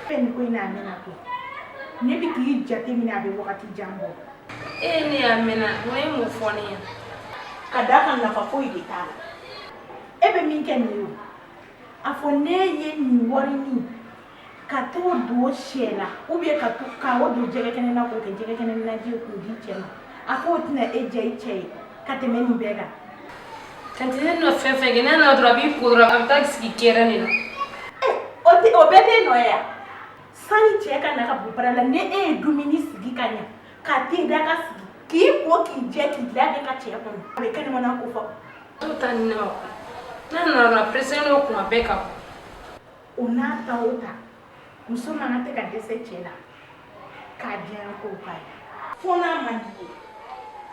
Fɛn nin ko in na, a mɛnna koyi. Ne bɛ k'i jate minɛ, a bɛ wagati jan bɔ. E ne y'a mɛnna, mun ye mun fɔ ne ɲɛna? Ka d'a kan, nafa foyi de t'a la. E bɛ min kɛ nin ye, o a fɔ ne ye nin wari nin ka t'o don sɛ la ou bien ka to ka o don jɛgɛ kɛnɛ na, k'o kɛ jɛgɛ kɛnɛ naji ye k'o di cɛ ma, a k'o tɛna e diya i cɛ ye ka tɛmɛ nin bɛɛ kan? Tantie, ne nɔ fɛn fɛn kɛ, ne nana dɔrɔn, a b'i ko dɔrɔn, a bɛ taa sigi kɛrɛ de la. O tɛ, o bɛɛ t'e nɔ ye yan. Sani cɛ ka na ka bɔ baara la, ni e ye dumuni sigi ka ɲa, ka te daga sigi, k'i ko k'i jɛ, k'i labɛn ka cɛ kɔnɔ, a bɛ kɛnɛmana ko fɔ. T'o ta ni ne ma kuwa. N'a nana dɔrɔn, a pressé n'o kuma bɛɛ ka bɔ. O n'a ta o ta, muso man kan tɛ ka dɛsɛ cɛ la k'a diya ko k'a ye, fo n'a man di ye.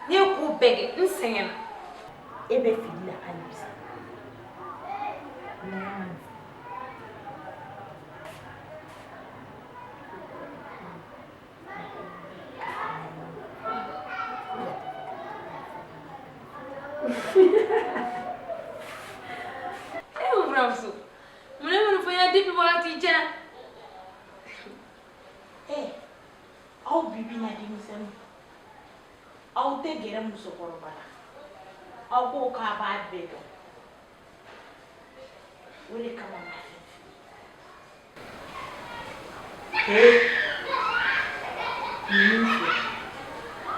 Ne ye ko bɛɛ kɛ, n sɛgɛnna. E bɛ fili la hali bi. N'a ma nin fɔ. E buramuso, mun ne minnu fɔ n ɲɛna depuis wagati jan? Aw bi bi na denmisɛnninw, aw tɛ gɛrɛ musokɔrɔba la, aw ko k'a b'a bɛɛ dɔn. O de kama n b'a fɛ ee nin filɛ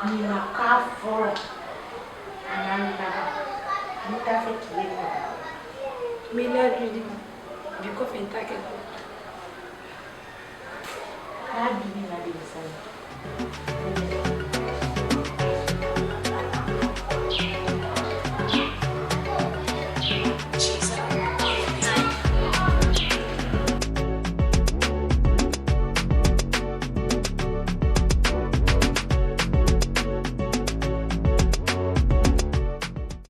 nin ma k'a fɔlɔ a n'a laban. N t'a fɛ k'i ye nin. N bɛ layidu d'i ma, bi kɔfɛ n t'a kɛ tugun. K'a bi bi na denmisɛnnin.